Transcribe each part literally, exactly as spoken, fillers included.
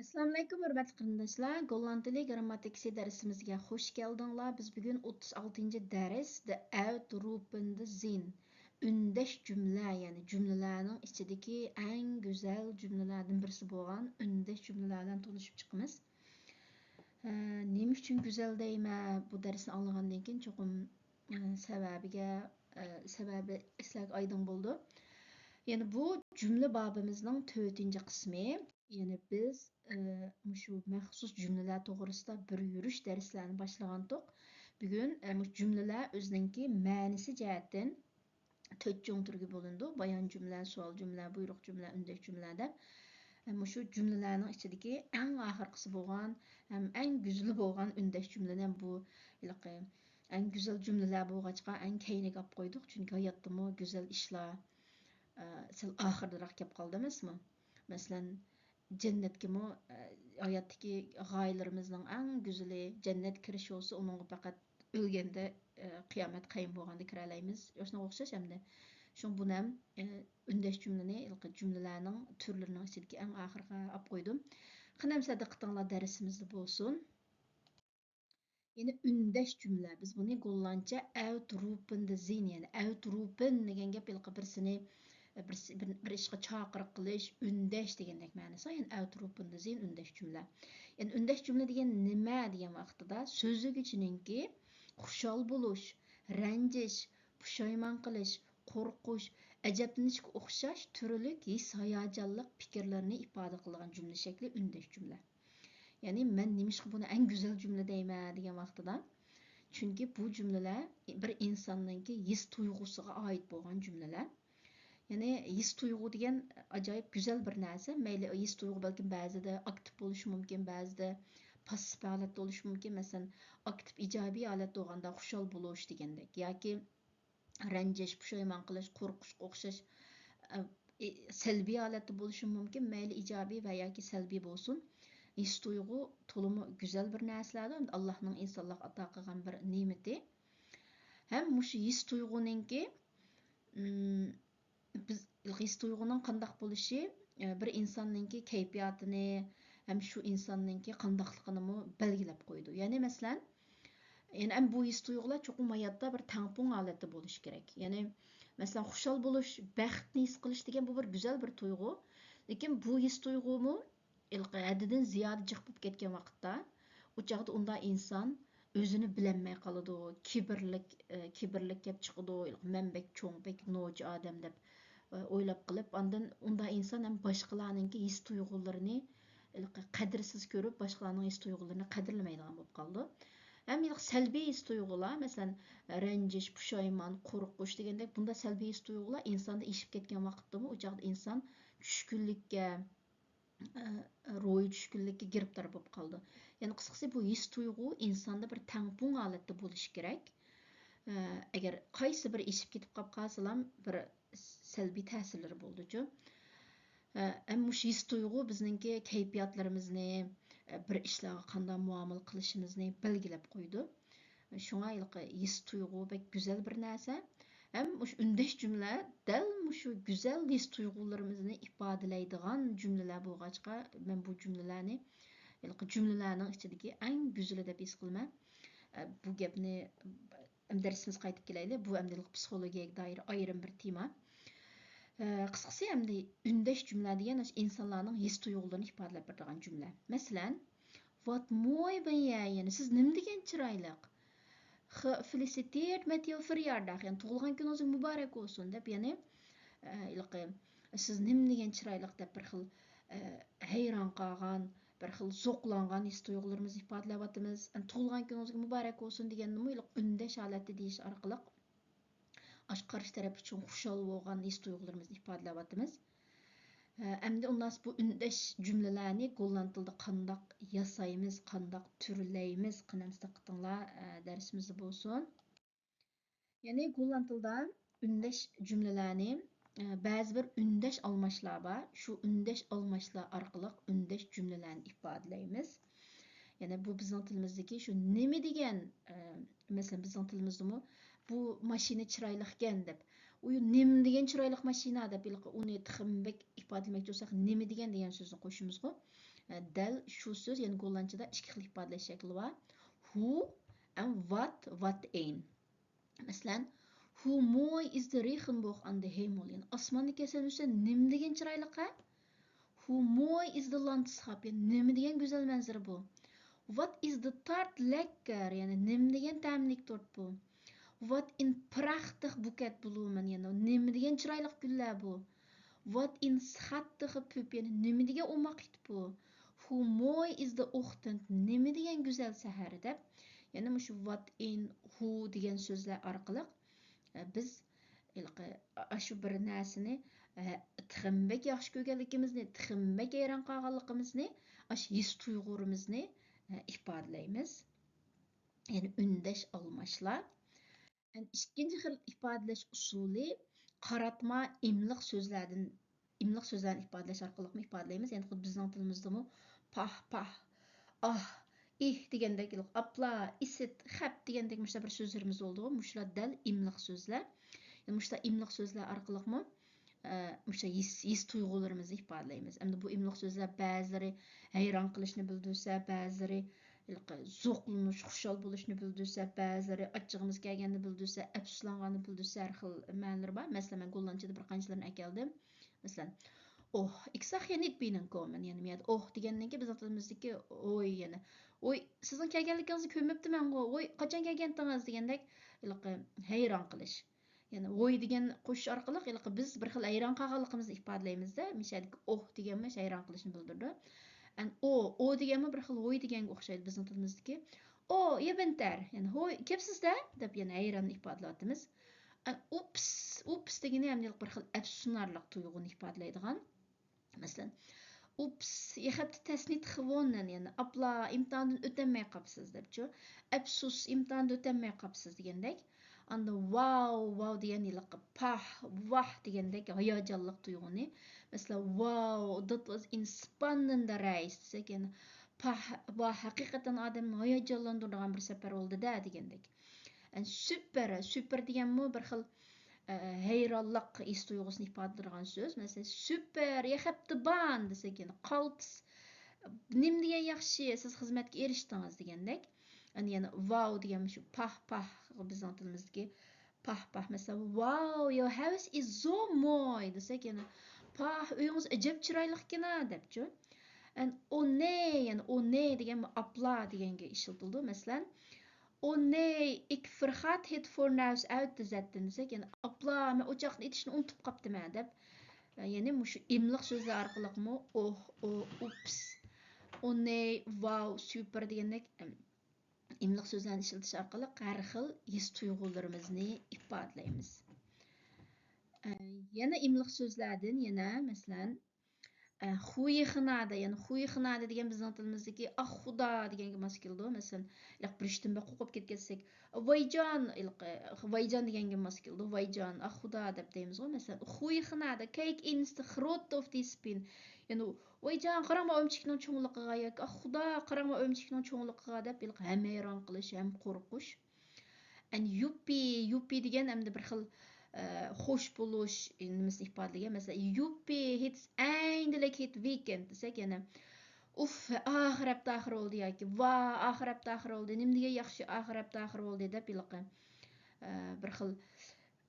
ئەسسالامۇئەلەيكۇم، ھۆرمەتلىك قېرىنداشلار. گوللاند تىلى گىرامماتىكىسى دەرسىمىزگە خۇش كەلدىڭلار. بىز بۈگۈن ئوتتۇز ئالتىنچى دەرس، دە ئەۋتروپېندە زىن، ئۈندەش جۈملە، يەنى جۈملىلەرنىڭ ئىچىدىكى ئەڭ گۈزەل جۈملىلەردىن بىرسى بولغان ئۈندەش جۈملىلەر بىلەن تونۇشۇپ چىقىمىز. ئە، نېمە ئۈچۈن گۈزەل دەيمەن؟ بۇ دەرسنى ئاڭلىغاندىن كېيىن چوقۇم، ئە، سەۋەبىگە، ئە، سەۋەبى سىلەرگە ئايدىڭ بولىدۇ. يەنى بۇ جۈملە بابىمىزنىڭ تۆتىنچى قىسمى. يەنى بىز، ئە، مۇشۇ مەخسۇس جۈملىلەر توغرىسىدا بىر يۈرۈش دەرسلەرنى باشلىغانتۇق. بۈگۈن، ئە، مۇشۇ جۈملىلەر ئۆزىنىڭكى مەنىسى جەھەتتىن تۆت چوڭ تۈرگە بۆلۈنىدۇ. بايان جۈملە، سوئال جۈملە، بۇيرۇق جۈملە، ئۈندەش جۈملە دەپ. ئە، مۇشۇ جۈملىلەرنىڭ ئىچىدىكى ئەڭ ئاخىرقىسى بولغان ھەم ئەڭ گۈزىلى بولغان ئۈندەش جۈملىنى ھەم بۇ ھېلىقى ئەڭ گۈزەل جۈملىلەر بولغاچقا ئەڭ كەينىگە ئاپ قويدۇق. چۈنكى ھاياتتىمۇ گۈزەل ئىشلار، ئە، سەل ئاخىرىراق كەپ قالدى ئەمەسمۇ؟ مەسىلەن، جەننەتكىمۇ، ئە، ھاياتتىكى غايىلىرىمىزنىڭ ئەڭ گۈزىلى جەننەت كىرىش بولسا، ئۇنىڭغا پەقەت ئۆلگەندە، ئە، قىيامەت قايىم بولغاندا كىرەلەيمىز. شۇنىڭغا ئوخشاش ئەمدى. شۇڭا بۇنى ھەم، ئە، ئۈندەش جۈملىنى ھېلىقى جۈملىلەرنىڭ تۈرلىرىنىڭ ئىچىدىكى ئەڭ ئاخىرىغا ئاپ قويدۇم. قېنى ئەمسە دىققىتىڭلار دەرسىمىزدە بولسۇن. يەنى ئۈندەش جۈملە. بىز بۇنى گوللاندچە ئەۋتروپېندە زىن، يەنى ئەۋتروپېن دېگەن گەپ ھېلىقى بىرسىنى، بىرسى، بىر، بىر ئىشقا چاقىرىق قىلىش، ئۈندەش دېگەندەك مەنىسى. يەنى ئەۋتروپېندە زىن ئۈندەش جۈملە. يەنى ئۈندەش جۈملە دېگەن نېمە دېگەن ۋاقتىدا سۆزلىگۈچىنىڭكى خۇشال بولۇش، رەنجىش، پۇشايمان قىلىش، قورقۇش، ئەجەبلىنىشكە ئوخشاش تۈرلۈك ھېس-ھاياجانلىق پىكىرلىرىنى ئىپادە قىلىدىغان جۈملە شەكلى ئۈندەش جۈملە. يەنى مەن نېمىشقا بۇنى ئەڭ گۈزەل جۈملە دەيمەن دېگەن ۋاقتىدا، چۈنكى بۇ جۈملىلەر بىر ئىنساننىڭكى ھېس تۇيغۇسىغا ئائىت بولغان جۈملىلەر. يەنى ھېس تۇيغۇ دېگەن ئاجايىپ گۈزەل بىر نەرسە. مەيلى ھېس تۇيغۇ بەلكىم بەزىدە ئاكتىپ بولۇشى مۇمكىن، بەزىدە پاسسىپ ھالەتتە بولۇشى مۇمكىن. مەسىلەن، ئاكتىپ ئىجابىي ھالەتتە بولغاندا خۇشال بولۇش دېگەندەك ياكى رەنجىش، پۇشايمان قىلىش، قورقۇشقا ئوخشاش، ئە، ئى، سەلبىي ھالەتتە بولۇشى مۇمكىن. مەيلى ئىجابىي ۋە ياكى سەلبىي بولسۇن، ھېس تۇيغۇ تولىمۇ گۈزەل بىر نەرسىلەردۇر. ئاللاھنىڭ ئىنسانلارغا ئاتا قىلغان بىر نېمىتى. ھەم مۇشۇ ھېس تۇيغۇنىڭكى، ئىم، بىز ھېس تۇيغۇنىڭ قانداق بولۇشى، ئە، بىر ئىنساننىڭكى كەيپىياتىنى ھەم شۇ ئىنساننىڭكى قانداقلىقىنىمۇ بەلگىلەپ قويىدۇ. يەنى مەسىلەن، يەنى ئەمدى بۇ ھېس تۇيغۇلار چوقۇم ھاياتتا بىر تەڭپۇڭ ھالەتتە بولۇشى كېرەك. يەنى مەسىلەن، خۇشال بولۇش، بەختنى ھېس قىلىش دېگەن بۇ بىر گۈزەل بىر تۇيغۇ. لېكىن بۇ ھېس تۇيغۇمۇ ھېلىقى ھەددىدىن زىيادە جىق بولۇپ كەتكەن ۋاقىتتا، ئۇ چاغدا ئۇندا ئىنسان ئۆزىنى بىلەلمەي قالىدۇ، كىبىرلىك، ئە، كىبىرلىك كەپ چىقىدۇ، ھېلىقى مەن بەك چوڭ، بەك نوچى ئادەم دەپ، ئە، ئويلاپ قېلىپ، ئاندىن ئۇندا ئىنسان ھەم باشقىلارنىڭكى ھېس تۇيغۇلىرىنى ھېلىقى قەدىرسىز كۆرۈپ، باشقىلارنىڭ ھېس تۇيغۇلىرىنى قەدىرلىمەيدىغان بولۇپ قالىدۇ. ھەم ھېلىقى سەلبىي ھېس تۇيغۇلار، مەسىلەن، رەنجىش، پۇشايمان، قورقۇش دېگەندەك بۇنداق سەلبىي ھېس تۇيغۇلار ئىنساندا ئېشىپ كەتكەن ۋاقىتتىمۇ ئۇ چاغدا ئىنسان چۈشكۈنلۈككە، ئە، روھىي چۈشكۈنلۈككە گىرىپتار بولۇپ قالىدۇ. يەنى قىسقىسى، بۇ ھېس تۇيغۇ ئىنساندا بىر تەڭپۇڭ ھالەتتە بولۇشى كېرەك. ئە، ئەگەر قايسى بىر ئېشىپ كېتىپ قاپ قالسىلا، بىر سەلبىي تەسىرلىرى بولىدۇچۇ. ئە، ھەم مۇشۇ ھېس تۇيغۇ بىزنىڭكى كەيپىياتلىرىمىزنى، ئە، بىر ئىشلارغا قانداق مۇئامىلە قىلىشىمىزنى بەلگىلەپ قويىدۇ. شۇڭا ھېلىقى ھېس تۇيغۇ بەك گۈزەل بىر نەرسە. ھەم مۇشۇ ئۈندەش جۈملە دەل مۇشۇ گۈزەل ھېس تۇيغۇلىرىمىزنى ئىپادىلەيدىغان جۈملىلەر بولغاچقا، مەن بۇ جۈملىلەرنى ھېلىقى جۈملىلەرنىڭ ئىچىدىكى ئەڭ گۈزىلى دەپ ھېس قىلىمەن. ئە، بۇ گەپنى ئەمدى دەرسىمىزگە قايتىپ كېلەيلى. بۇ ئەمدى پسىخولوگىيەگە دائىر ئايرىم بىر تېما. ئە، قىسقىسى، ئەمدى ئۈندەش جۈملە دېگەن ئاشۇ ئىنسانلارنىڭ ھېس تۇيغۇلىرىنى ئىپادىلەپ بېرىدىغان جۈملە. مەسىلەن، «Wat mooi ben jij»، يەنى «سىز نېمە دېگەن چىرايلىق»، «Gefeliciteerd met jouw verjaardag»، يەنى «تۇغۇلغان كۈنىڭىز مۇبارەك بولسۇن» دەپ، يەنى، ئە، ھېلىقى «سىز نېمە دېگەن چىرايلىق» دەپ بىر خىل، ئە، ھەيران قالغان، بىر خىل زوقلانغان ھېس تۇيغۇلىرىمىزنى ئىپادىلەۋاتىمىز. «تۇغۇلغان كۈنىڭىزگە مۇبارەك بولسۇن» دېگەننىمۇ ھېلىقى ئۈندەش ھالەتتە دېيىش ئارقىلىق ئاشۇ قارشى تەرەپ ئۈچۈن خۇشال بولغان ھېس تۇيغۇلىرىمىزنى ئىپادىلەۋاتىمىز. ئە، ئەمدى ئۇنداق بۇ ئۈندەش جۈملىلەرنى گوللاند تىلدا قانداق ياسايمىز، قانداق تۈرلەيمىز؟ قېنى ئەمسە دىققىتىڭلار، ئە، دەرسىمىزدە بولسۇن. يەنى گوللاند تىلدا ئۈندەش جۈملىلەرنى، ئە، بەزى بىر ئۈندەش ئالماشلار بار. شۇ ئۈندەش ئالماشلار ئارقىلىق ئۈندەش جۈملىلەرنى ئىپادىلەيمىز. يەنى بۇ بىزنىڭ تىلىمىزدىكى شۇ «نېمە دېگەن»، ئە، مەسىلەن، بىزنىڭ تىلىمىزدىمۇ «بۇ ماشىنا چىرايلىقكەن» دەپ، ئۇ نېمە دېگەن چىرايلىق ماشىنا دەپ ھېلىقى ئۇنى تېخىمۇ بەك ئىپادىلىمەكچى بولساق، نېمە دېگەن دېگەن سۆزنى قوشىمىزغۇ. ئە، دەل شۇ سۆز، يەنى گوللاندچىدا ئىككى خىل ئىپادىلەش شەكلى بار. Hoe and wat, wat een. مەسىلەن، Hoe mooi is de regenboog aan de hemel. يەنى ئاسماندا كەلسەم، نېمە دېگەن چىرايلىق ھە؟ Hoe mooi is de landschap. يەنى نېمە دېگەن گۈزەل مەنزىرە بۇ. Wat is de taart lekker. يەنى نېمە دېگەن تەملىك تورت بۇ. Wat een prachtig boeket bloemen. يەنى نېمە دېگەن چىرايلىق گۈللەر بۇ. Wat een schattige pup. يەنى نېمە دېگەن ئوماق ئىت بۇ. Hoe mooi is de ochtend. نېمە دېگەن گۈزەل سەھەر دەپ. يەنى مۇشۇ wat een، hoe دېگەن سۆزلەر ئارقىلىق، ئە، بىز ھېلىقى ئاشۇ بىر نەرسىنى، ئە، تېخىمۇ بەك ياخشى كۆرگەنلىكىمىزنى، تېخىمۇ بەك ھەيران قالغانلىقىمىزنى، ئاشۇ ھېس تۇيغۇلىرىمىزنى، ئە، ئىپادىلەيمىز. يەنى ئۈندەش ئالماشلار. يەنى ئىككىنچى خىل ئىپادىلەش ئۇسۇلى قاراتما ئىملىق سۆزلەردىن، ئىملىق سۆزلەرنى ئىپادىلەش ئارقىلىقمۇ ئىپادىلەيمىز. يەنى خۇددى بىزنىڭ تىلىمىزدىمۇ پاھ، پاھ، ئاھ، ئىھ دېگەندەك، ئاپلا، ئىسىت، خەپ دېگەندەك مۇشۇنداق بىر سۆزلىرىمىز بولىدىغۇ. مۇشۇلار دەل ئىملىق سۆزلەر. يەنى مۇشۇنداق ئىملىق سۆزلەر ئارقىلىقمۇ، ئە، مۇشۇ ھېس، ھېس تۇيغۇلىرىمىزنى ئىپادىلەيمىز. ئەمدى بۇ ئىملىق سۆزلەر بەزىلىرى ھەيران قېلىشنى بىلدۈرسە، بەزىلىرى ھېلىقى زوقلىنىش، خۇشال بولۇشنى بىلدۈرسە، بەزىلىرى ئاچچىقىمىز كەلگەننى بىلدۈرسە، ئەپسۇسلانغاننى بىلدۈرسە، ھەر خىل مەنىلىرى بار. مەسىلەن، مەن گوللاندچىدا بىر قانچىلىرىنى ئەكەلدىم. مەسىلەن، ئوھ، ئىك ساخ يەنى بىنىڭ كومەن، يەنى مۇ يەردە ئوھ دېگەندىن كېيىن بىزنىڭ تىلىمىزدىكى ئوي، يەنى ئوي، سىزنىڭ كەلگەنلىكىڭىزنى كۆرمەپتىمەنغۇ، ئوي، قاچان كەلگەنتىڭىز دېگەندەك ھېلىقى ھەيران قېلىش. يەنى ۋوي دېگەن قوشۇش ئارقىلىق ھېلىقى بىز بىر خىل ھەيران قالغانلىقىمىزنى ئىپادىلەيمىز-دە. مىسالدىكى ئوھ دېگەنمۇ ھەيران قېلىشنى بىلدۈرىدۇ. ئەن ئو، ئو دېگەنمۇ بىر خىل ۋوي دېگەنگە ئوخشايدۇ بىزنىڭ تىلىمىزدىكى. ئو، يە بىنتەر، يەنى ھوي، كەپسىز-دە دەپ يەنە ھەيراننى ئىپادىلەۋاتىمىز. ئەن ئۇپس، ئۇپس دېگىنى ھەم بىر خىل ئەپسۇسلىنارلىق تۇيغۇنى ئىپادىلەيدىغان. مەسىلەن، ئۇپس، يە خەپتە تەسنىت خىۋوننەن، يەنى ئاپلا، ئىمتىھاندىن ئۆتەلمەي قاپسىز دەپچۇ. ئەپسۇس، ئىمتىھاندىن ئۆتەلمەي قاپسىز دېگەندەك. ئاندىن ۋاۋ، ۋاۋ دېگەن ھېلىقى پاھ، ۋاھ دېگەندەك ھاياجانلىق تۇيغۇنى. مەسىلەن، ۋاۋ، that was een spannende reis دېسەك، يەنى پاھ، ۋاھ، ھەقىقەتەن ئادەمنى ھاياجانلاندۇرىدىغان بىر سەپەر بولدى-دە دېگەندەك. ئەن سۈپەر، سۈپەر دېگەنمۇ بىر خىل، ئە، ھەيرانلىق ھېس تۇيغۇسىنى ئىپادىلەيدىغان سۆز. مەسىلەن، سۈپەر، يە خەپتە بان دېسەك، يەنى قالتىس، نېمە دېگەن ياخشى، سىز خىزمەتكە ئېرىشتىڭىز دېگەندەك. ئەنە يەنە ۋاۋ دېگەن مۇشۇ پاھ، پاھ، بىزنىڭ تىلىمىزدىكى پاھ، پاھ. مەسىلەن، ۋاۋ، your house is so mooi دېسەك، يەنە پاھ، ئۆيىڭىز ئەجەب چىرايلىقكىنا دەپچۇ. ئەن ئو نەي، يەنى ئو نەي دېگەن ئاپلا دېگەنگە ئىشلىتىلىدۇ. مەسىلەن، ئو نەي، ik vergat het fornuis uit te zetten دېسەك، يەنى ئاپلا، مەن ئوچاقنى ئېتىشنى ئۇنتۇپ قاپتىمەن دەپ. يەنى مۇشۇ ئىملىق سۆزلەر ئارقىلىقمۇ ئوھ، ئو، ئۇپس، ئو نەي، ۋاۋ، سۈپەر دېگەندەك، ئەم، ئىملىق سۆزلەرنى ئىشلىتىش ئارقىلىق ھەر خىل ھېس تۇيغۇلىرىمىزنى ئىپادىلەيمىز. ئە، يەنە ئىملىق سۆزلەردىن يەنە مەسىلەن، ئە، خۇيىخنادە، يەنى خۇيىخنادە دېگەن بىزنىڭ تىلىمىزدىكى ئاھ خۇدا دېگەنگە ماس كېلىدۇ. مەسىلەن، ھېلىقى بىر ئىشتىن بەك قورقۇپ كەتكەنسەك، ۋايجان، ھېلىقى ۋايجان دېگەنگە ماس كېلىدۇ. ۋايجان، ئاھ خۇدا دەپ دەيمىزغۇ. مەسىلەن، خۇيىخنادە، كەيك ئىنستى خروت ئوف دىسپىن. يەنى ۋايجان، قاراڭما ئۆمۈچۈكنىڭ چوڭلۇقىغا ياكى ئاھ خۇدا، قاراڭما ئۆمۈچۈكنىڭ چوڭلۇقىغا دەپ ھېلىقى ھەم ھەيران قېلىش، ھەم قورقۇش. ئەن يۇپپى، يۇپپى دېگەن ئەمدى بىر خىل، ئە، خوش بولۇش نېمىسىنى ئىپادىلىگەن. مەسىلەن، يۇپپى، ھېتس ئەيندىلىك ھېت ۋىكېند دېسەك، يەنە ئۇف، ئاخىر ھەپتە ئاخىرى بولدى ياكى ۋا، ئاخىر ھەپتە ئاخىرى بولدى، نېمە دېگەن ياخشى ئاخىر ھەپتە ئاخىرى بولدى دەپ ھېلىقى، ئە، بىر خىل،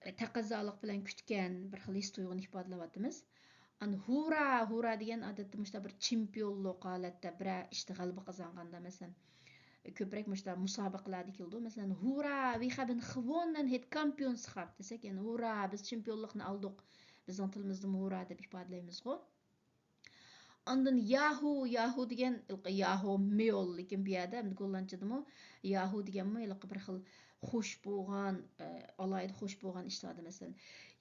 ئە، تەقەززالىق بىلەن كۈتكەن بىر خىل ھېس تۇيغۇنى ئىپادىلەۋاتىمىز. ئاندىن ھۇرا، ھۇرا دېگەن ئادەتتە مۇشۇنداق بىر چېمپىيونلۇق ھالەتتە بىرەر ئىشتا غەلىبە قازانغاندا، مەسىلەن، كۆپرەك مۇشۇنداق مۇسابىقىلەردە كېلىدۇ. مەسىلەن، ھۇرا، ۋى خەبىن خىۋوننەن ھېت كامپىيونسخاپ دېسەك، يەنى ھۇرا، بىز چېمپىيونلۇقنى ئالدۇق. بىزنىڭ تىلىمىزدىمۇ ھۇرا دەپ ئىپادىلەيمىزغۇ. ئاندىن ياھۇ، ياھۇ دېگەن ھېلىقى ياھۇ مېيول، لېكىن بۇ يەردە ئەمدى گوللاندچىدىمۇ ياھۇ دېگەنمۇ ھېلىقى بىر خىل خوش بولغان، ئە، ئالاھىدە خوش بولغان ئىشلاردا، مەسىلەن،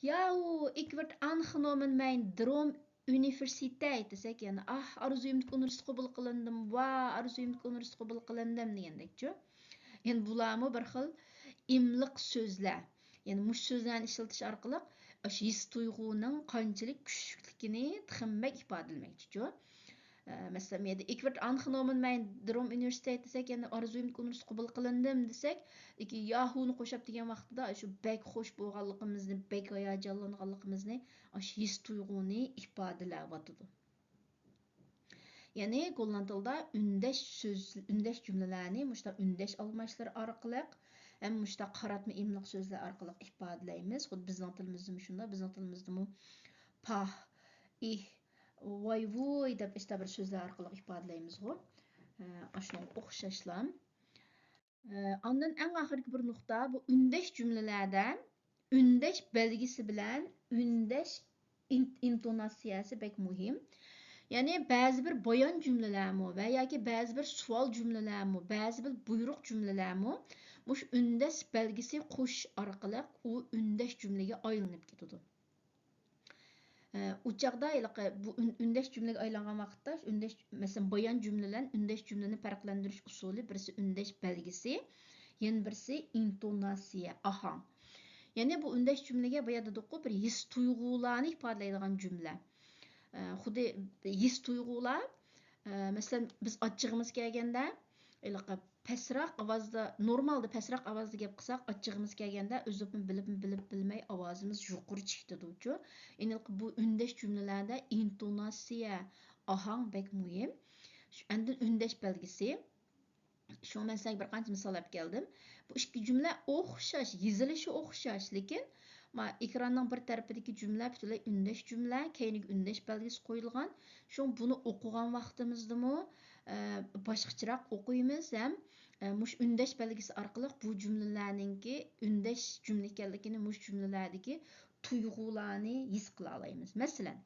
ياھۇ، ik word aangenomen mijn droom universiteit دېسەك، يەنى، ئاھ، ئارزۇيۇمدىكى ئۇنىۋېرسىتېتقا قوبۇل قىلىندىم، ۋا، ئارزۇيۇمدىكى ئۇنىۋېرسىتېتقا قوبۇل قىلىندىم دېگەندەكچۇ. يەنى بۇلارمۇ بىر خىل ئىملىق سۆزلەر. يەنى مۇشۇ سۆزلەرنى ئىشلىتىش ئارقىلىق ئاشۇ ھېس تۇيغۇنىڭ قانچىلىك كۈچلۈكلۈكىنى تېخىمۇ بەك ئىپادىلىمەكچىچۇ. ئە، مەسىلەن، يەنە «Ich werde angenommen, mein Droomuniversität» دېسەك، يەنى «ئارزۇيۇمدىكى ئۇنىۋېرسىتېتقا قوبۇل قىلىندىم» دېسەك، لېكىن «ياھۇنى» قوشاپ دېگەن ۋاقتىدا شۇ بەك خۇش بولغانلىقىمىزنى، بەك ھاياجانلانغانلىقىمىزنى، ئاشۇ ھېس تۇيغۇنى ئىپادىلەۋاتىدۇ. يەنى گوللاند تىلىدا ئۈندەش سۆز، ئۈندەش جۈملىلەرنى مۇشۇنداق ئۈندەش ئالماشلىرى ئارقىلىق ھەم مۇشۇنداق قاراتما ئىملىق سۆزلەر ئارقىلىق ئىپادىلەيمىز. خۇددى بىزنىڭ تىلىمىزدىمۇ شۇنداق، بىزنىڭ تىلىمىزدىمۇ پاھ، ئىھ، ۋاي ۋۇي دەپ ئىشتا بىر سۆزلەر ئارقىلىق ئىپادىلەيمىزغۇ. ئە، ئاشۇنىڭغا ئوخشاشلا. ئە، ئاندىن ئەڭ ئاخىرقى بىر نۇقتا، بۇ ئۈندەش جۈملىلەردە ئۈندەش بەلگىسى بىلەن ئۈندەش ئىن-، ئىنتوناتسىيەسى بەك مۇھىم. يەنى بەزى بىر بايان جۈملىلەرمۇ ۋە ياكى بەزى بىر سوئال جۈملىلەرمۇ، بەزى بىر بۇيرۇق جۈملىلەرمۇ مۇشۇ ئۈندەش بەلگىسى قوشۇش ئارقىلىق ئۇ ئۈندەش جۈملىگە ئايلىنىپ كېتىدۇ. ئە، ئۇ چاغدا ھېلىقى بۇ ئۈن-، ئۈندەش جۈملىگە ئايلانغان ۋاقىتتا، ئۈندەش، مەسىلەن، بايان جۈملە بىلەن ئۈندەش جۈملىنى پەرقلەندۈرۈش ئۇسۇلى، بىرسى ئۈندەش بەلگىسى، يەنە بىرسى ئىنتوناتسىيە، ئاھاڭ. يەنى بۇ ئۈندەش جۈملىگە بايا دېدۇققۇ، بىر ھېس تۇيغۇلارنى ئىپادىلەيدىغان جۈملە. ئە، خۇددى ھېس تۇيغۇلار، ئە، مەسىلەن، بىز ئاچچىقىمىز كەلگەندە، ھېلىقى پەسرەك ئاۋازدا، نورمالدا پەسرەك ئاۋازدا گەپ قىلساق، ئاچچىقىمىز كەلگەندە ئۆزىمۇ بىلىپ، بىلىپ بىلمەي ئاۋازىمىز يۇقىرى چىقىدۇچۇ. يەنى بۇ ئۈندەش جۈملىلەردە ئىنتوناتسىيە، ئاھاڭ بەك مۇھىم. شۇ، ئاندىن ئۈندەش بەلگىسى. شۇڭا مەن سىلەرگە بىر قانچە مىسال ئېلىپ كەلدىم. بۇ ئىككى جۈملە ئوخشاش، يېزىلىشى ئوخشاش، لېكىن ما ئېكراننىڭ بىر تەرىپىدىكى جۈملە پۈتۈنلەي ئۈندەش جۈملە، كەينىگە ئۈندەش بەلگىسى قويۇلغان. شۇڭا بۇنى ئوقۇغان ۋاقتىمىزدىمۇ، ئە، باشقىچىراق ئوقۇيمىز ھەم، ئە، مۇشۇ ئۈندەش بەلگىسى ئارقىلىق بۇ جۈملىلەرنىڭكى ئۈندەش جۈملە ئىكەنلىكىنى، مۇشۇ جۈملىلەردىكى تۇيغۇلارنى ھېس قىلالايمىز. مەسىلەن،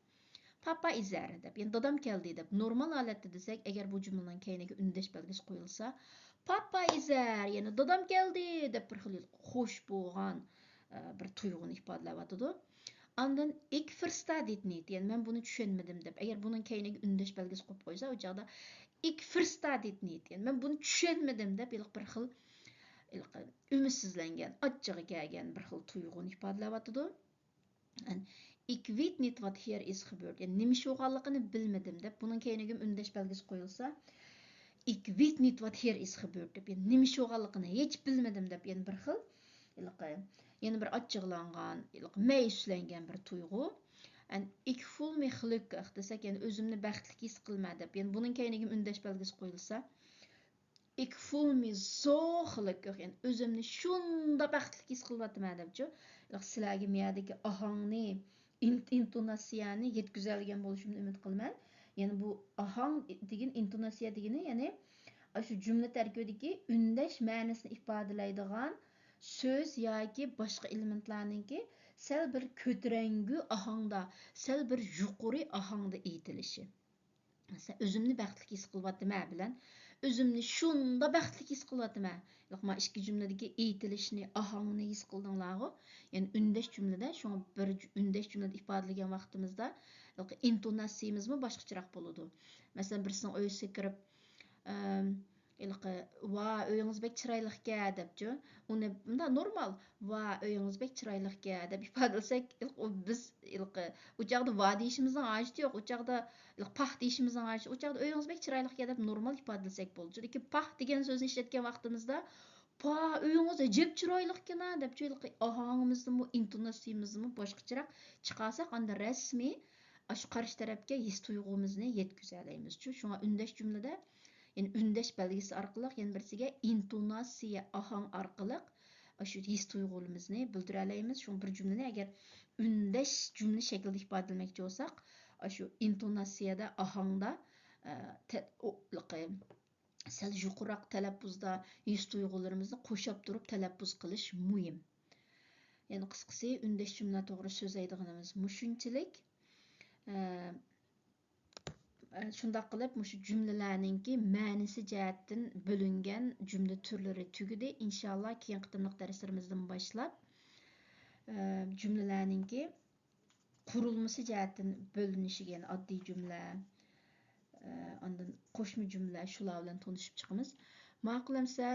«Papa ist da» دەپ، يەنى «دادام كەلدى» دەپ نورمال ھالەتتە دېسەك، ئەگەر بۇ جۈملىنىڭ كەينىگە ئۈندەش بەلگىسى قويۇلسا، «Papa ist da» يەنى «دادام كەلدى» دەپ بىر خىل خوش بولغان، ئە، بىر تۇيغۇنى ئىپادىلەۋاتىدۇ. ئاندىن «Ich verstehe dit nicht» يەنى «مەن بۇنى چۈشەنمىدىم» دەپ، ئەگەر بۇنىڭ كەينىگە ئۈندەش بەلگىسى قويۇپ قويسا، ئۇ چاغدا «Ich verstehe dit nicht» يەنى «مەن بۇنى چۈشەنمىدىم» دەپ ھېلىقى بىر خىل، ھېلىقى ئۈمىدسىزلەنگەن، ئاچچىقى كەلگەن بىر خىل تۇيغۇنى ئىپادىلەۋاتىدۇ. «Ich weet nicht, wat hier ist gebeurd» يەنى «نېمە ئىش بولغانلىقىنى بىلمىدىم» دەپ، بۇنىڭ كەينىگە ئۈندەش بەلگىسى قويۇلسا، «Ich weet nicht, wat hier ist gebeurd» دەپ، يەنى «نېمە ئىش بولغانلىقىنى ھېچ بىلمىدىم» دەپ، يەنە بىر خىل، ھېلىقى، يەنە بىر ئاچچىقلانغان، ھېلىقى مەيۈسلەنگەن بىر تۇيغۇ. «Ich fühle mich gelukkig» دېسەك، يەنى «ئۆزۈمنى بەختلىك ھېس قىلىمەن» دەپ، يەنى بۇنىڭ كەينىگە ئۈندەش بەلگىسى قويۇلسا، «Ich fühle mich so gelukkig» يەنى «ئۆزۈمنى شۇنداق بەختلىك ھېس قىلىۋاتىمەن» دەپچۇ. سىلەرگە مۇ يەردىكى ئاھاڭنى، ئىن-، ئىنتوناتسىيەنى يەتكۈزەلىگەن بولۇشۇمنى ئۈمىد قىلىمەن. يەنى بۇ ئاھاڭ دېگەن، ئىنتوناتسىيە دېگىنى، يەنى ئاشۇ جۈملە تەركىبىدىكى ئۈندەش مەنىسىنى ئىپادىلەيدىغان سۆز ياكى باشقا ئېلېمېنتلارنىڭكى سەل بىر كۆتۈرەڭگۈ ئاھاڭدا، سەل بىر يۇقىرى ئاھاڭدا ئېيتىلىشى. مەسىلەن، «ئۆزۈمنى بەختلىك ھېس قىلىۋاتىمەن» بىلەن «ئۆزۈمنى شۇنداق بەختلىك ھېس قىلىۋاتىمەن». ياق، ما ئىككى جۈملىدىكى ئېيتىلىشنى، ئاھاڭنى ھېس قىلدىڭلارغۇ. يەنى ئۈندەش جۈملىدە، شۇڭا بىر جۈ-، ئۈندەش جۈملىدە ئىپادىلىگەن ۋاقتىمىزدا ھېلىقى ئىنتوناتسىيىمىزمۇ باشقىچىراق بولىدۇ. مەسىلەن، بىرسىنىڭ ئۆيىسىگە كىرىپ، ئەم، ھېلىقى، «ۋا، ئۆيىڭىز بەك چىرايلىقكەن» دەپچۇ. ئۇنى مۇنداق نورمال، «ۋا، ئۆيىڭىز بەك چىرايلىقكەن» دەپ ئىپادىلىسەك، ھېلىقى ئۇ بىز، ھېلىقى، ئۇ چاغدا «ۋا» دېيىشىمىزنىڭ ھاجىتى يوق. ئۇ چاغدا، ھېلىقى، «پاھ» دېيىشىمىزنىڭ ھاجىتى، ئۇ چاغدا «ئۆيىڭىز بەك چىرايلىقكەن» دەپ نورمال ئىپادىلىسەك بولىدۇ. لېكىن «پاھ» دېگەن سۆزنى ئىشلەتكەن ۋاقتىمىزدا، «پاھ، ئۆيىڭىز ئەجەب چىرايلىقكەن-ھە» دەپچۇ، ھېلىقى ئاھاڭىمىزنىمۇ، ئىنتوناتسىيىمىزنىمۇ باشقىچىراق چىقارساق، ئاندا رەسمىي ئاشۇ قارشى تەرەپكە ھېس تۇيغۇمىزنى يەتكۈزەلەيمىزچۇ. شۇڭا ئۈندەش جۈملىدە، يەنى ئۈندەش بەلگىسى ئارقىلىق، يەنە بىرسىگە ئىنتوناتسىيە، ئاھاڭ ئارقىلىق ئاشۇ ھېس تۇيغۇلىرىمىزنى بىلدۈرەلەيمىز. شۇڭا بىر جۈملىنى ئەگەر ئۈندەش جۈملە شەكلىدە ئىپادىلىمەكچى بولساق، ئاشۇ ئىنتوناتسىيەدە، ئاھاڭدا، ئە، تە-، ئو-، لىقى-، سەل يۇقىرىراق تەلەپپۇزدا ھېس تۇيغۇلىرىمىزنى قوشاپ تۇرۇپ تەلەپپۇز قىلىش مۇھىم. يەنى قىسقىسى، ئۈندەش جۈملە توغرا سۆزلەيدىغىنىمىز مۇشۇنچىلىك. ئە، ئە، شۇنداق قىلىپ، مۇشۇ جۈملىلەرنىڭكى مەنىسى جەھەتتىن بۆلۈنگەن جۈملە تۈرلىرى تۈگىدى. ئىنشاللا، كېيىنقى قېتىملىق دەرسلىرىمىزدىن باشلاپ، ئە، جۈملىلەرنىڭكى قۇرۇلمىسى جەھەتتىن بۆلۈنۈشىگە، يەنى ئاددىي جۈملە، ئە، ئاندىن قوشما جۈملە، شۇلار بىلەن تونۇشۇپ چىقىمىز. ماقۇل ئەمسە،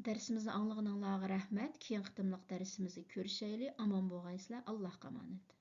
دەرسىمىزنى ئاڭلىغىنىڭلارغا رەھمەت. كېيىنقى قېتىملىق دەرسىمىزدە كۆرۈشەيلى. ئامان بولغايسىلەر. ئاللاھقا ئامانەت.